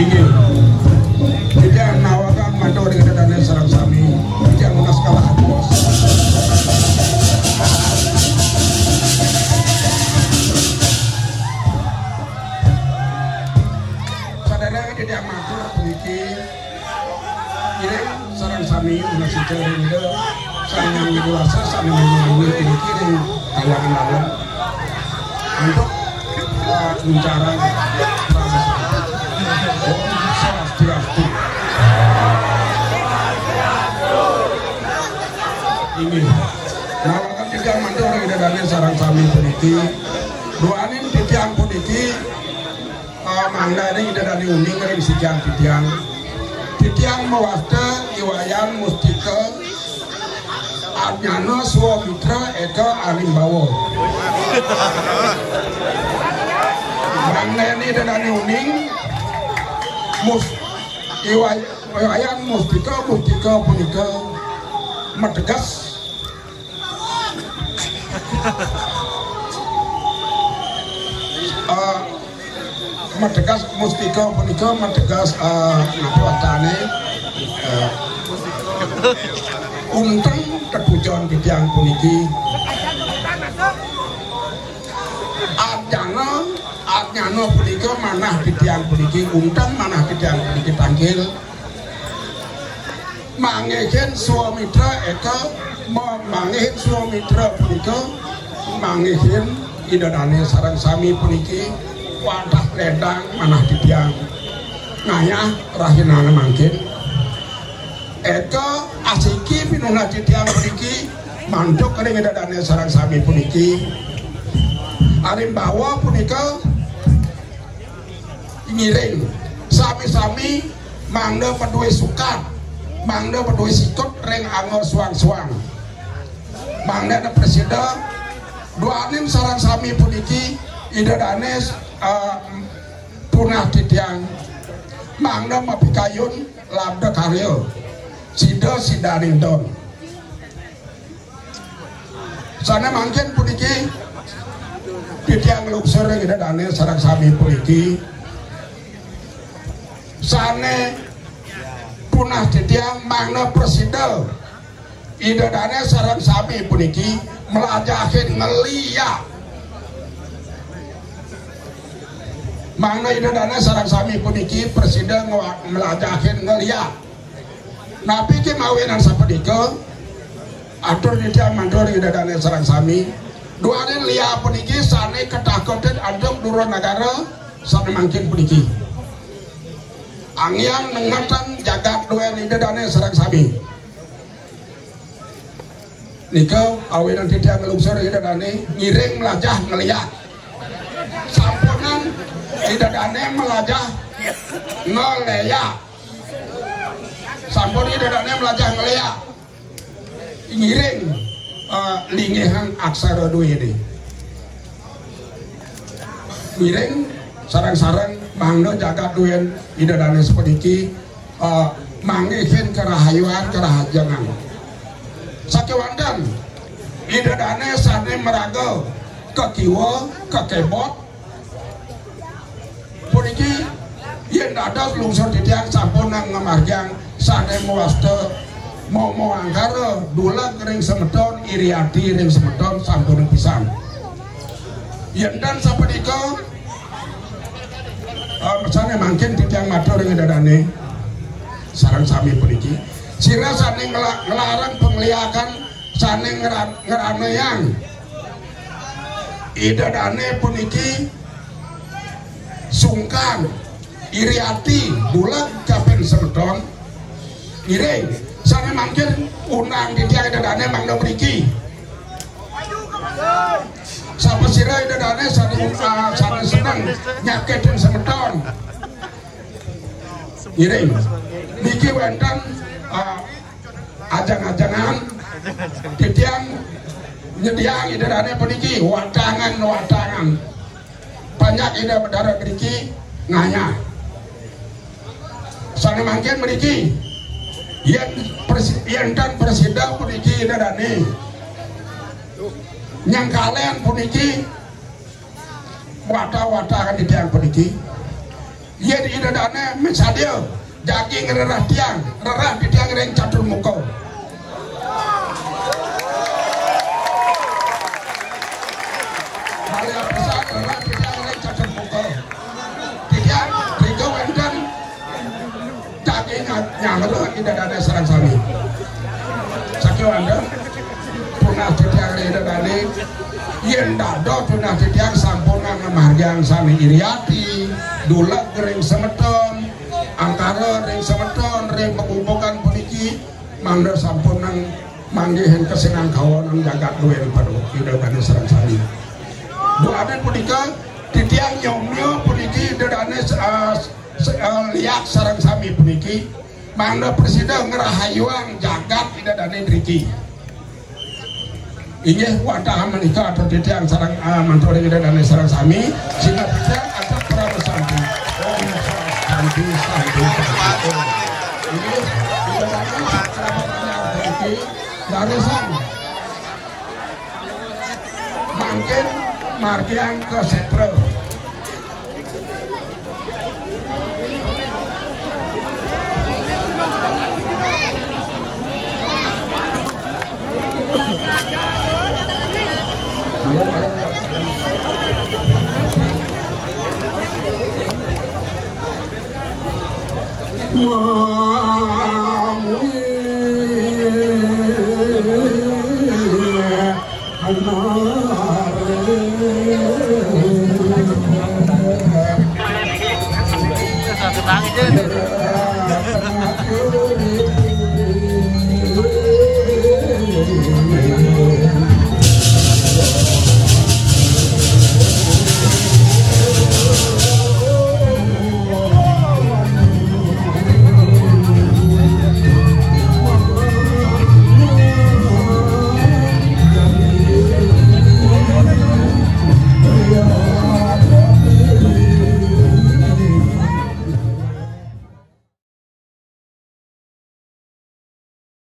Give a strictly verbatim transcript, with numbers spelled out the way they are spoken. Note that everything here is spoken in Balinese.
Inggih. Titiang nawarkan mantuk ring ida dané sareng sami. Titiang nunas kalah, bos. Sadéréng titiang matur puniki. Ngiring sareng sami nunas ida ring Ida Sang Hyang Widhi Wasa sané manugrahi puniki ring kahyangan dalem. Antuk, eh, nguncarang Om Swastiastu. Inggih. Nawarkan titiang mantuk ring ida dané sareng sami puniki. Duaning titiang puniki, eh, mangdané ida dané uning ring sikian titiang. Titiang mawasta I Wayan Mustika, adnyana Swamitra Eka Arimbawa. Mangdané ida dané uning, Mus-, I Way-, I Wayan Mustika, Mustika punika mateges Ah, mateges mustika punika mateges, ah, napa wastané, ah, unteng tetujon titiang puniki. Adnyana, adnyana punika manah titiang puniki, unteng manah titiang puniki tangkil. Manggihin Swamitra Eka, ma-, manggihin Swamitra punika, manggihin Ida Dané sareng sami puniki, wantah lédang manah titiang. Ngayah rahinané mangkin. Eka asiki pinunas titiang puniki, mantuk ring Ida Dané sareng sami puniki. Arimbawa punika ngiring. Sami-sami mangda padué sukat, mangda padué sikut ring angga suang-suang. Mangda prasida, duaning sareng sami puniki, Ida Dané, eh, punah titiang. Mangda mapikayun labda karya. Sida sidaning don. Sané mangkin puniki titiang nglungsur ring Ida Dané sareng sami puniki. Sané punah titiang mangda prasida Ida Dané sareng sami puniki mlajahin ngeliak. Mangda Ida Dané sareng sami puniki prasida ngwa-, mlajahin ngeliak. Napi ké mawinan sapunika? Atur titiang mantuk Ida Dané sareng sami. Duaning liak puniki sané katakutin antuk dura nagara sané mangkin puniki. Anggén nengetan jagat duén Ida Dané sareng sami. Nika awinan titiang nglungsur Ida Dané ngiring mlajah ngléak. Sampunang Ida Dané mlajah ngléak. Sampun Ida Dané mlajah ngléak. Ngiring, eh, linggihang aksara duéné. Ngiring sareng-sareng mangda jagat duén Ida Dané sapuniki, eh, manggihin karahayuan, karahajengan. Sakéwanten Ida Dané sané maraga kakiwa, kakébot, puniki yén dados lungsur titiang sampunang ngamargiang sané mawasta mama angkara, duleg ring semeton, iri ati ring semeton, sampun pisan. Yén tan sapunika, eh, sané mangkin titiang matur ring Ida Dané sareng sami puniki. Sira sané ngla-, nglarang pangléakan sané ngran-, ngranayang Ida Dané puniki sungkan, iri ati, duleg kapin semeton. Ngiring, sané mangkin undang titiang Ida Dané mangda mriki. Sapasira Ida Dané sané, ah, sané seneng nyakitin semeton. Ngiring. Niki wénten, ah, ajeng-ajengan titiang nyediaang Ida Dané puniki watangan-watangan. Panjak Ida Dané mriki ngayah. Sané mangkin mriki, yén presi-, yén tan prasida puniki Ida Dané nyangkalen puniki, wata-wata kan titiang puniki. Yén Ida Dané misadia jagi ngrereh tiang, rereh titiang ring catur muka. Malih apisan rereh titiang ring catur muka. Titiang riga wénten jagi nga-, nyanggra Ida Dané sareng sami. Sakéwanten tunas titiang ring Ida Dané, yén dados tunas titiang sampunang ngamargiang sané iri ati, duleg ring semeton, angkara ring semeton, ring pagubukan puniki, mangda sampunang manggihin kasinangkawanan jagat duén Paduka Ida Dané sareng sami. Duaning punika, titiang nyomia puniki Ida Dané, eh, s-, eh, liak sareng sami puniki, mangda prasida ngrahayuang jagat Ida Dané driki. Inggih, wantah menika atur titiang sareng, eh, manturing Ida Dané sareng sami, sinah titiang atur parama santi. Om Santi, Santi, Santi, Om. Inggih, Ida Dané sareng sami puniki, daresan. Mangkin margiang ka sétra.